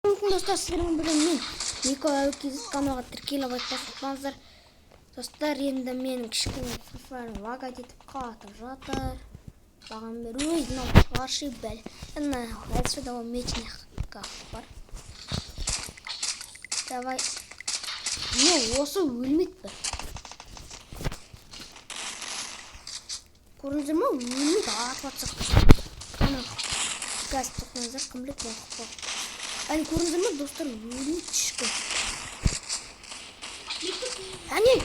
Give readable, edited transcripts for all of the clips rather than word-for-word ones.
Ассалаумағалейкум достар, сіздермен бірге мен Николай Кизет, каналға тіркеліп айтпасаңыздар. Достар, енді менің кішкене Free Fire лагать етіп қатып жатыр. Бағам бер, өй, мынау вообще бәл. Ана, отсюда мечный бар. Давай. Не, осы өлмейді бір. Көрдіңіздер ма? Өлмейді, атып атсақ. Ана, газ тоқтаңыздар, кім біледі, мен. Әне, көрдіңіздер ма, достар, өлмейді ешкім. Әне!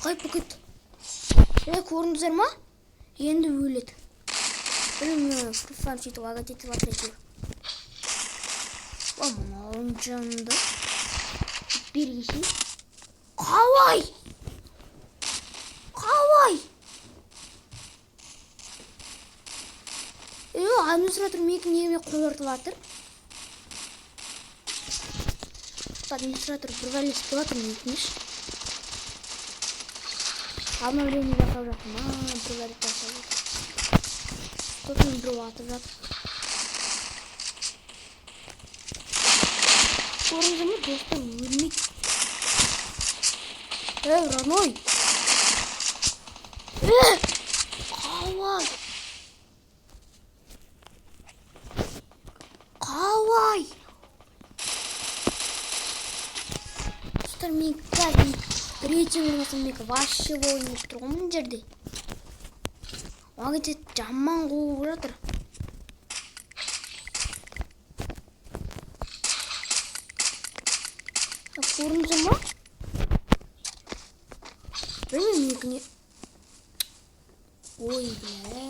Қайып кетті. Е, көрдіңіздер ма? Енді өледі. Білмеймін, Free Fire сөйтіп лагать етіп жатыр әйтеуір. О, мынауың жынды. Бергесін. Қалай? Қалай? Е, администратор менікі неге қоңыртып жатыр? Администратор бір бәле істеп жатыр менікіне ше. Обновление жасап жатыр ма, бір бәле жасап жатыр. Сосын біреу атып жатыр. Көрдіңіздер ме, достар, өлмейді. Ей, родной! Е! Қалай? Қалай? Достар, мен қазір рейтинг болмаса, мен вообще ойнап тұр ғой мына жерде. Лагать жаман қуып жатыр. Көрдіңіздер ма? Білмеймін, менікі не. Ой, бля.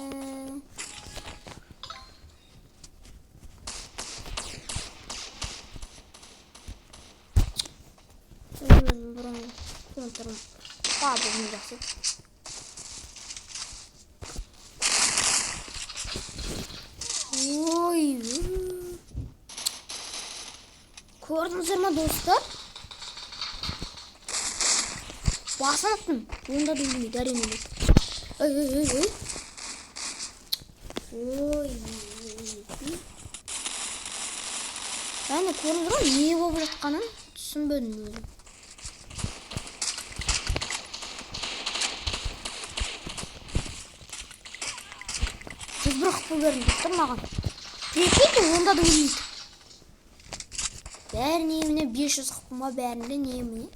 Өзім бұрын контрым бүгін жақсы. Ой, көрдіңіздер ма, достар? Басын аттым. Онда да өлмейді, әрине өледі. Ой, ой, ой, ой. Ой, әне, көрдіңіздер ма, не болып жатқанын түсінбедім өзім. 101 хп бердім, достар, маған. Прикиньте, онда да өлмейді. Бәрі немене 500 хп ма, бәрінде немене?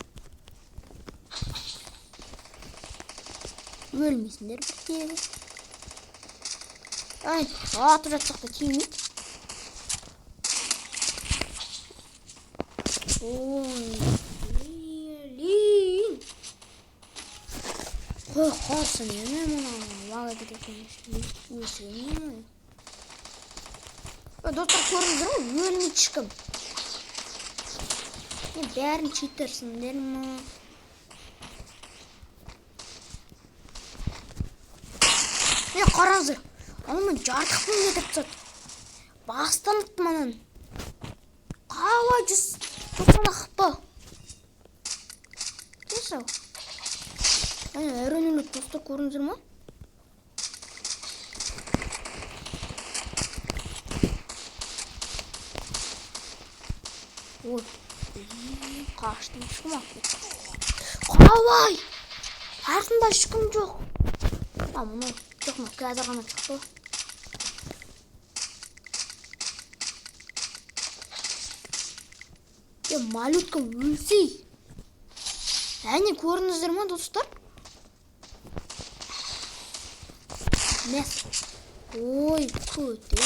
Өлмейсіңдер бір тегі. Ай, атып жатсақ та тимейді. Ой, блин. Қой, қалсын, еме мына лагать ететін өсірмеймін. Достар, көрдіңіздер ме, өлмейді ешкім. Не, бәрін читерсіңдер ма? Е, қараңыздар, ана мен жарты хпым кетіріп тастады. Бастан аттым ананы. Қалай 190 хп? Кеші. Әне, әрең өледі, достар, көрдіңіздер ма? Ой, қаштым, ешкім алып кетті. Қалай? Артында ешкім жоқ. А, мынау жоқ, мынау қазір ғана шықты. Е, малютка, өлсей. Әне, көрдіңіздер ма, достар? Мәс. Ой, көте.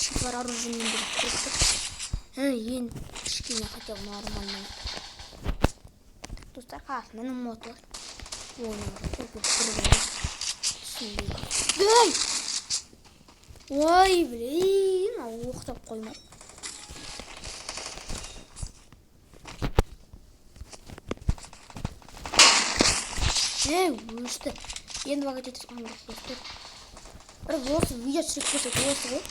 Щит бар, оружиемен бір тұрып. Енді кішкене хотя бы нормально. Достар, қасында мод бар. Ойнап жатыр, бір түсінбей. Ей! Ой, блин, оқтап қоймады. Ей, өшті. Енді лагать етіп жатқан жоқ, достар. Бір осы видео түсіріп көрсек осы ғой.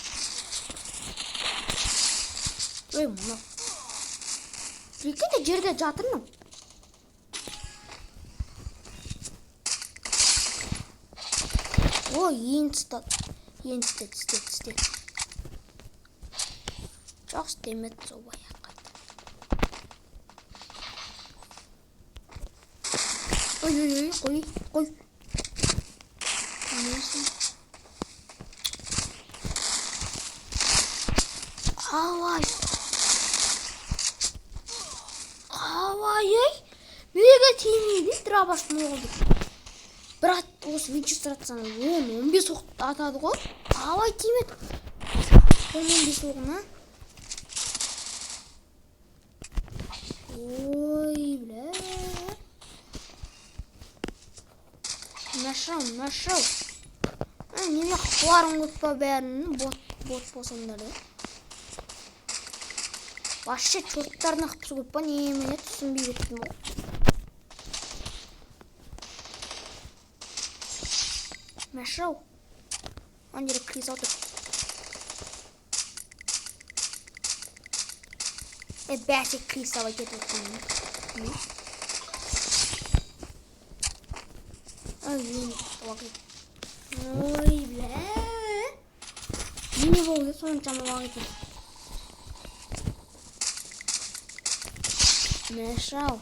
Ой, мынау. Прикиньте, жерде жатырмын. Ой, енді ұстады. Енді істеді, істеді, істеді. Жоқ, істемеді сол баяғы қайта. Ой, ой, ой, қой, қой. Несін? Қалай? Қалай, ей? Неге тимейді дробаштың оғы? Бірақ осы винчестер атсаң 10-15 оқ атады ғой. Қалай тимеді? 10-15 оғына. Ой, бля. Нашел, нашел. Неме қыларың көп па бәрінің? Бот, бот болсаңдар да. Вообще чёрттардың қыпсы көп па, немене түсінбей кеттім ғой. Нашел. Ана жерде крыса отыр. Бәсе крысаға кетіп отырмын. Ой, ой, бля. Не болды соншама уақыт? Нашел.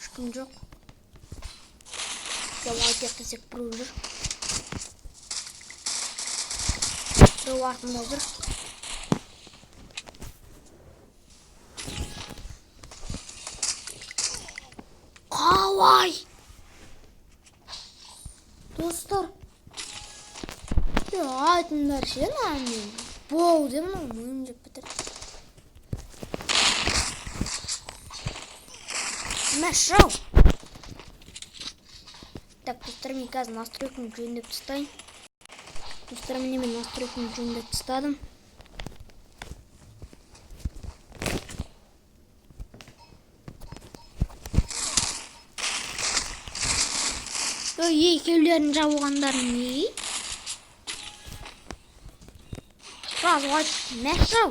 Ешкім жоқ. Давай десек біреу жүр. Біреу артымда жүр. Қалай? Достар. Айтыңдар ше, мен. Болды мынау, миым жеп бітірді. Нашел. Так, достар, мен қазір настройканы жөндеп тастайын. Достар, міне мен настройканы жөндеп тастадым. Ой, екеулерін жабылғандары не? Сразу айт, нашел.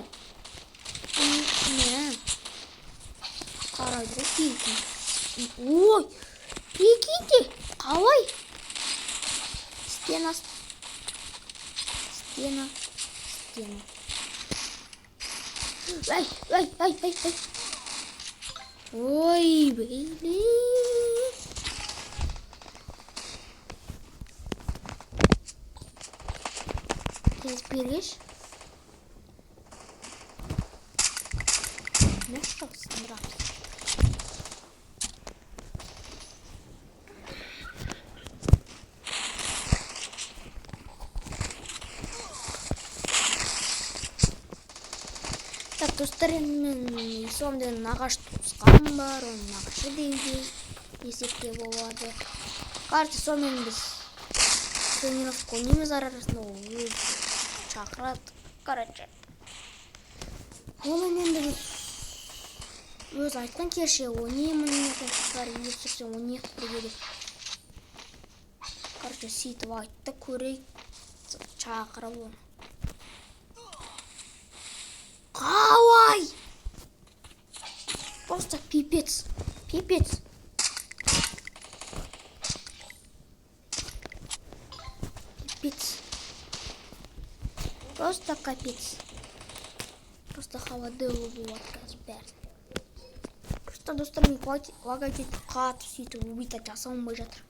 Не. Қарайды ғой, прикинь. Ой, прикиньте, қалай? Стена, стена, стена. Ай, ай, ай, ай, ай. Ой, блин. Тез бергеш. Нашел, сындырамыз. Так, достар, енді мен Ислам деген нағашы туысқаным бар, оның нағашы деуге десек те болады. Короче, сонымен біз тренировка ойнаймыз ара арасында, ол өзі шақырады. Короче, онымен енді біз өзі айтқан кеше ойнаймын, достар, видео түсірсем ойнайық бірге деп. Короче, сөйтіп айтты, көрейік, шақырып оны. Қалай? Просто пипец. Пипец. Пипец. Просто капец. Просто холодило болады қазір бәрін. Просто достар, мен лагать етіп қатып сөйтіп убийта жасай алмай жатыр.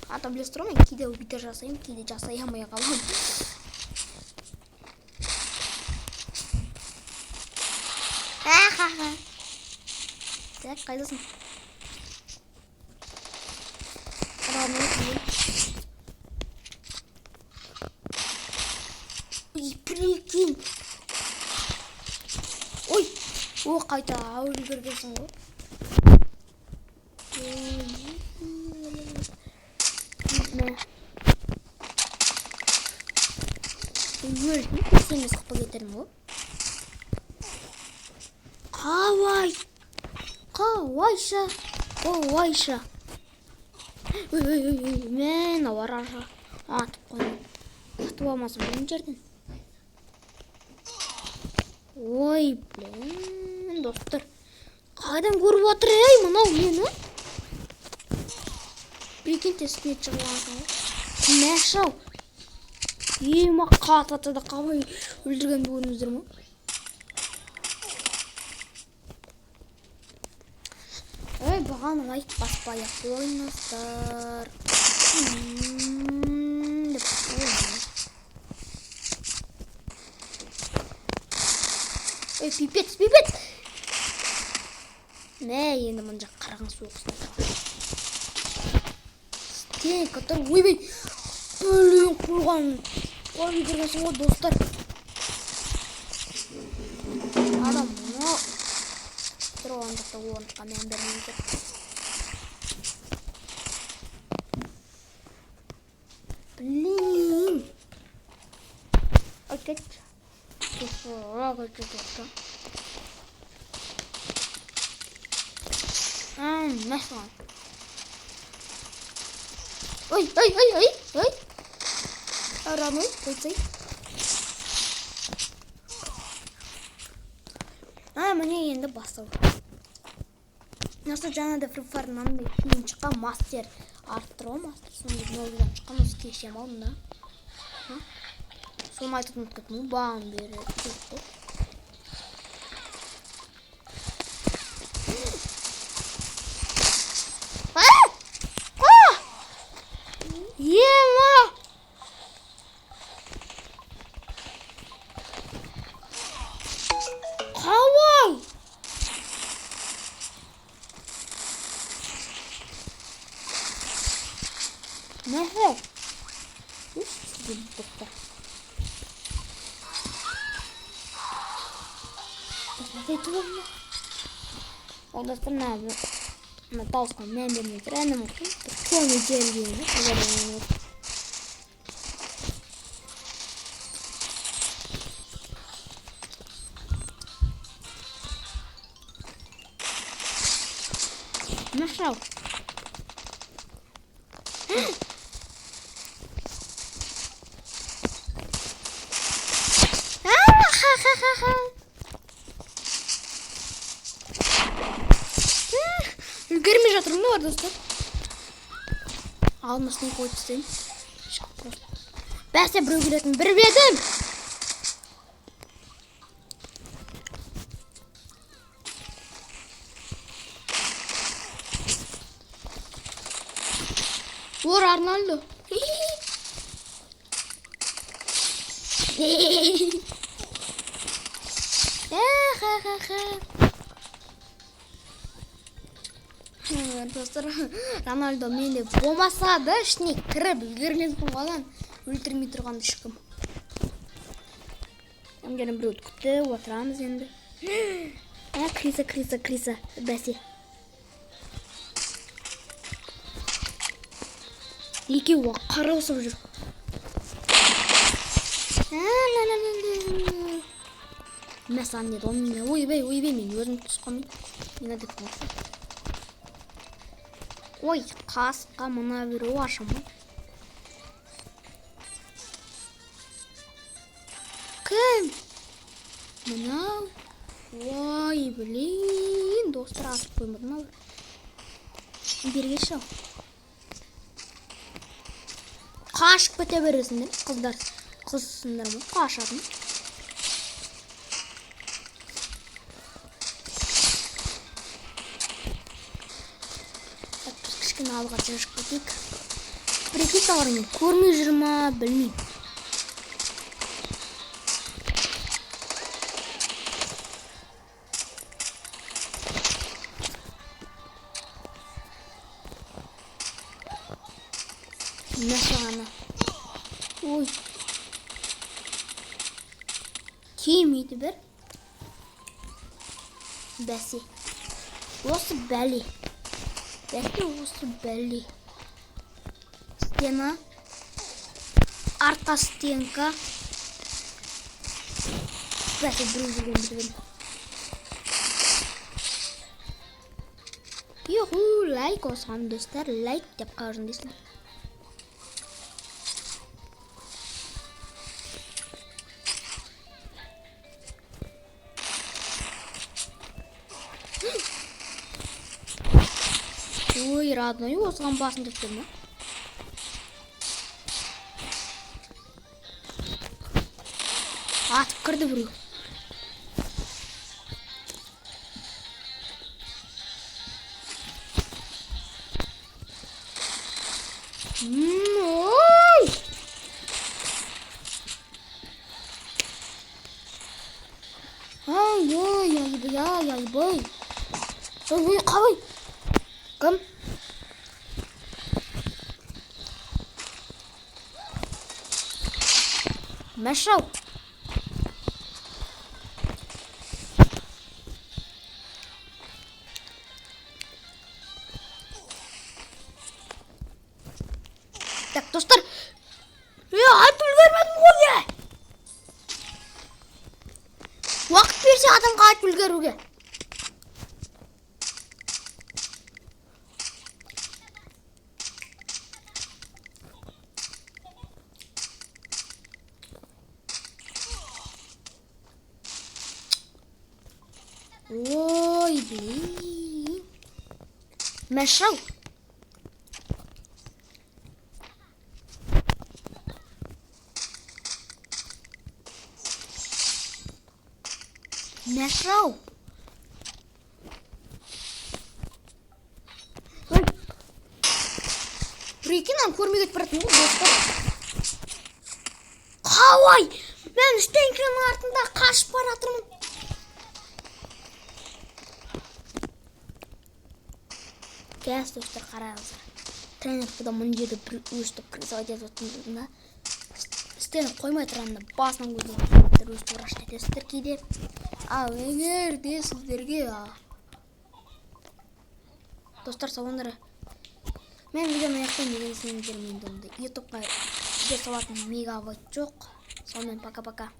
Ата білесіздер ғой, мен кейде убийта жасаймын, кейде жасай алмай қаламын. Ахаха. Так, қайдасың? Ой, прикинь. Ой, о, қайта үлгергенсің ғой. Ой, өлдім, емес қылып кетермін ғой. Қалай? Қалайша? Қалайша? Ой, ой, ой, ой, мен араша атып қойдым. Атып алмасам бұл жерден. Ой, блин, достар. Қайдан көріп отыр, ей, мынау мені? Тез үстіне шығып алғансың ғой. Мәшау. Ема қатып да қалай өлтіргенді көрдіңіздер ме? Ей, бұған лайк баспай ақ қойыңыздар. Деп қойыңыз. Ей, пипец, пипец. Мә, енді мына жақ қараған соғысына. Стенка тұр. Ойбай. Блин, қойған. Қойып үлгергенсің ғой, достар. Адам мынау тұр ана жақта орындыққа мән бермеңіздер. Блин. Опять. Мәссаған. Ой, ой, ой, ой, ой. Родной, қойсай. А, міне енді басталды. Осы жаңа да Free Fire мынандай кейін шыққан мастер арттыр ғой, мастер. Сондай новыйдан шыққан осы кеше алдым да. Соны айтып ұмытып кеттім ғой, бағым бері жоқ қой. Ема! Қалай? Нәхе? Тоқта. Ол достар мына дауысқа мән бермей тұр. Әні мүмкін бір черный жер деймін. Нашел. Ха-ха-ха-ха. Үлгермей жатырмын да бар, достар. Алмасын қойып тастайын. Бәсе біреу келетін бір едім. Ор Арнольдо. Ха-ха-ха. Достар, Рональдо менде болмаса да ішіне кіріп үлгермеппін ғой, өлтірмей тұрғанды ешкім. Мына жерден біреуді күтіп отырамыз енді. Ә, криса, криса, криса, бәсе. Екеуі қарауысып жүр. Мә саған не дом, мен ойбай, ойбай, мен өзім түсіп қалмайын. Мен деп қалсын. Ой, қасқа мына біреу ашамын. Кім? Мынау. Ой, блин, достар асып қоймады мынау. Берге шау. Қашып кете бересіңдер, қыздар. Қызсыңдар ма? Қашатын. Так, біз кішкене алға жылжып кетейік. Прикинь, товар мен көрмей жүр ма, білмеймін. Мәссаған. Ой. Тимейді бір. Бәсе. Осы бәле. Бәсе осы бәле. Стена. Арқа стенка. Бәсе біреу жүрген білген. Юху, лайк осыған достар, лайк деп қалжыңдайсың. Ой, родной, осыған басын деп тұр ма? Атып кірді біреу. Ой! Ай, ой, ай, ай, ай, ой. Ой, қалай? Кім? Мәшау. Так, достар. Атып үлгермедім ғой, е. Уақыт берсе адамға атып үлгеруге. Ой, блин. Мәшау. Мәшау. Ой. Прикинь, аны көрмей кетіп бара жатырмын ғой, достар. Қалай? Мен стенканың артында қашып бара жатырмын. Қазір, достар, қараңыздар. Тренер бұда мына жерде бір өстіп крысовать етіп отырғанда стен қоймай тұрамын да, басынан көзден өстіп раш етесіздер кейде. Ал егер де сіздерге, достар, сау. Мен видеоны аяқтаймын. Неге десеңіздер, менде ондай ютубқа видео салатын мегабайт жоқ. Сонымен, пока пока.